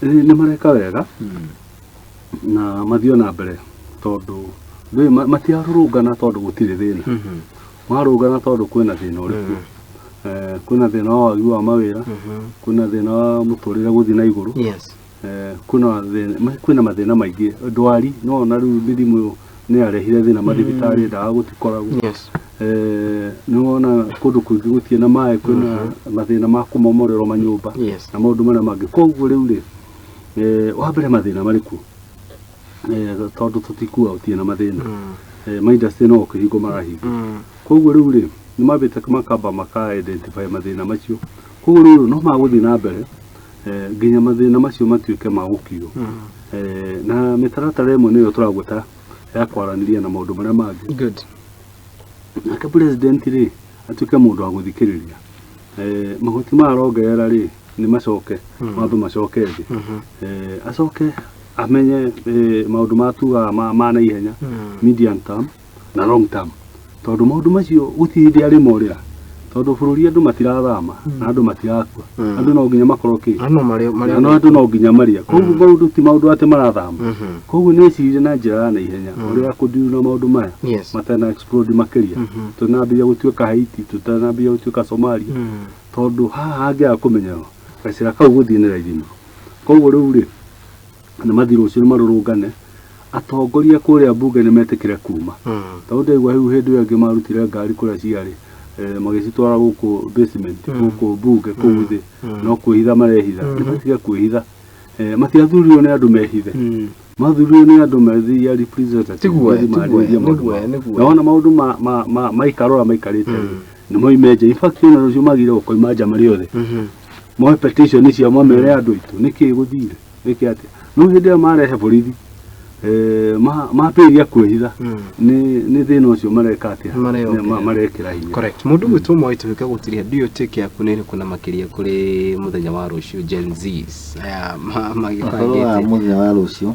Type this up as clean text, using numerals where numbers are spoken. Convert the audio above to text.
Nĩ mareka wega na mathiĩ na mbere, tondũ ndũĩ matiarũrũngana tondũ gũtirĩ thĩna. Marũngana tondũ kwĩna thĩna ũrĩkũ? Kwĩna thĩna wa wagi wa mawĩra, kwĩna thĩna wa mũtũrĩre gũthiĩ na igũrũ. Kwĩna mathĩna maingĩ, ndwari nĩwona rĩu mĩrimũ nĩ yarehire thĩna mathibitarĩ, ndawa gũtikoragwo. Nĩwona kũndũ kũingĩ gũtirĩ na maĩ, kwĩna mathĩna ma kũmomorerwo manyũmba na maũndũ marĩa mangĩ. Koguo rĩu rĩ, wa mbere mathĩna marĩ kuo, tondũ tũtikuaga gũtirĩ na mathĩna. Ma industry no kũhingwo marahingwo. Koguo rĩu rĩ, nĩ mambĩte makamba maka identify mathĩna macio. Koguo rĩu no magũthiĩ na mbere nginya mathĩna macio matuĩke ma gũkinywo. Na mĩtaratara ĩmwe nĩyo tũragweta ya kwaranĩria na maũndũ marĩa mangĩ. Nake president rĩ, atuĩke mũndũ wa gũthikĩrĩria. Magoti maya arongerera rĩ, nĩ macoke, mambe macoke thĩ. Acoke amenye maũndũ ma tugaga ma naihenya, medium term na long term, tondũ maũndũ macio gũtirĩ hĩndĩ arĩmorĩra, tondũ bũrũri andũ matirathama na andũ matirakua. Andũ no nginya makorwo kĩ No marĩ na no andũ no nginya marĩa. Koguo maũndũ ti maũndũ atĩ marathama. Koguo nĩ ecirie na njĩra ya naihenya ũrĩa kũndirũ na maũndũ maya matana explode makĩria, tũtanambĩrĩria gũtuĩka Haiti, tũtanambĩrĩria gũtuĩka Somalia, tondũ haha hangĩaga kũmenyerwo gacĩra kau gũthiĩ nĩ raithi mũno. Koguo rĩu rĩ, nĩ mathiĩ rũciũ nĩ marũrũngane, atongoria kũrĩa mbunge nĩ metĩkĩre kuma, tondũ ndaigua rĩu hĩndĩ ĩyo ĩngĩ marutire ngari kũrĩa ciarĩ, magĩcitwara gũkũ basement, gũkũ mbunge kũu thĩ, no kwĩhitha marehitha. Nĩ matige kwĩhitha. Matiathurirwo nĩ andũ mehithe, mathurirwo nĩ andũ mathiĩ representative. Tiguoya, mathiĩ marĩrĩrie tiguoya, maũndũ nĩguoya, mao. Nĩguoya. Na wona maũndũ maikarora maikarĩte rĩ, nĩ moime nja. In fact, ona rũciũ magire gũkoima nja marĩ othe, moe petition ciao, mamere andũ aitũ nĩkĩ gũthire, nĩkĩ atĩa. No hĩndĩ ĩrĩa marehe borithi, mambĩrĩria kwĩhitha, nĩ thĩna ũcio mareka atĩa? Mareyongerera. Marekĩra hinya. Correct. Mũndũ gwĩtwo Moi tũhĩka gũtirĩa ndiũ take yaku nĩ ĩrĩkũ na makĩria kũrĩ mũthenya wa rũciũ Gen Zs aya Ũhoro wa magĩbangĩte? mũthenya wa rũciũ.